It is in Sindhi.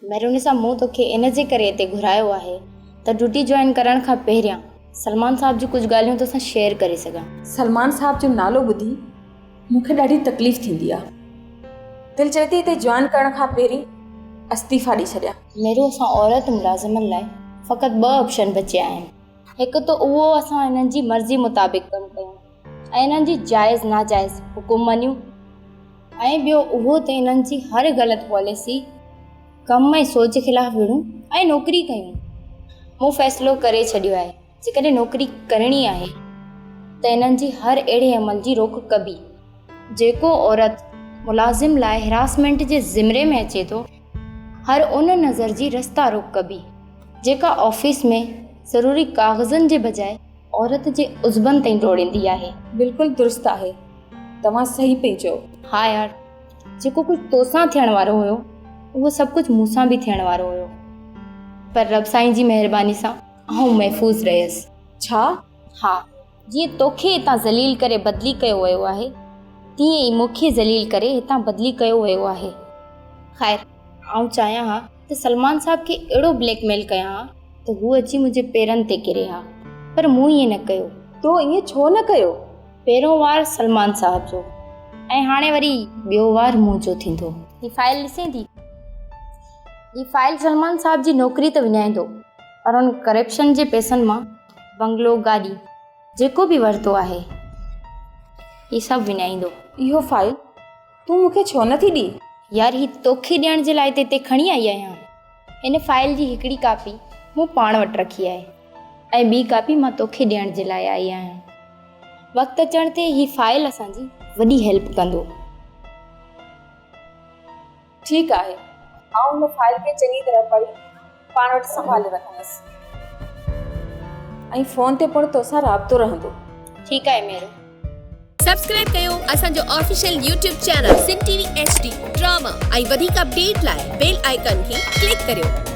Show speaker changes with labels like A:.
A: مهرونسا مون توکي ان جي ڪري هتي گهرايو آهي ته ڊيوٽي جوائن ڪرڻ کان پهريان سلمان صاحب جون ڪجهه ڳالهيون توسان شيئر ڪري سگهان.
B: سلمان صاحب جو نالو ٻڌي مون کي ڏاڍي تڪليف ٿيندي آ. دل چوي ٿي هتي جوائن ڪرڻ کان پهرين استعيفا ڏئي ڇڏيان.
A: مهرو اسان عورت ملازمن لاء فقط ٻه آپشن بچيا آهن. هڪ ته اهو اسان انهن جي مرضي مطابق ڪم ڪيون ۽ انهن جي جائز ناجائز حڪم مڃيون ۽ ٻيو اهو ته انهن جي هر غلط پاليسي، ڪم ۽ سوچ خلاف وڙهون ۽ نوڪري ڪيون. مون فيصلو ڪري ڇڏيو آهي جيڪڏهن نوڪري ڪرڻي آهي ته انهن جي هر اهڙي عمل جي روڪ ڪبي جيڪو عورت ملازم لاء هراسمينٽ جي زمري ۾ اچي ٿو، هر ان نظر جي رستا روڪ ڪبي جيڪا آفيس ۾ ضروري ڪاغذن جي بجاء عورت جي عضون تائين ڊوڙيندي آهي.
B: بلڪل درست آهي توهان صحيح پئي چئو.
A: ها يار جيڪو ڪجهه توسان ٿيڻ وارو هيو اهو سڀ ڪجهه مون سان به ٿيڻ وارو هيو پر رب سائين جي مهرباني سان آئون محفوظ رهيس.
B: ڇا؟
A: ها جيئن توکي هتان ذليل ڪري بدلي ڪيو ويو آهي تيئن ئي مون کي ذليل ڪري هتان بدلي ڪيو ويو آهي. خير آئون چاهيان ها ته سلمان صاحب کي اهڙو بليڪ ميل ڪيان ها ته هو اچي منهنجي پيرن تي ڪري ها پر مون ائين نه ڪيو.
B: تو ائين ڇو نه ڪيو؟
A: پهريون وار سلمان صاحب جو ۽ هاڻي وري ٻيو وار منهنجو ٿيندو. هي فائل ڏسين ٿي؟ هي فائل سلمان صاحب جي نوڪري ته وڃائيندو پر ان ڪرپشن جي پئسن مان بنگلو، گاڏي جيڪو به ورتو آهي هي سڀ وڃائيندو.
B: اهو فائل تون مون کي ڇو نه ٿي ڏين؟
A: يار هي توکي ڏيڻ جي لاء ته هتي کڻي آئي آهيان. هن فائل جي هڪڙي ڪاپي مون پاڻ وٽ رکي آهي ۽ ٻي ڪاپي مان توکي ڏيڻ جي لاء آئي آهيان. وقت اچڻ تي هي فائل اسان جي وڏي هيلپ ڪندو.
B: ٺيڪ آهي، آئون هن فائل کي چڱي طرح پڙهي پاڻ وٽ سنڀالي رکندس ۽ فون تي پڻ توسان رابطو رهندو.
A: ٺيڪ آهي ميرو.
C: سبسڪرائب ڪيو اسان جو official YouTube channel Sindh T V H D drama ۽ وڌيڪ اپڊيٽ لاء بيل آئيڪان کي ڪلڪ ڪريو.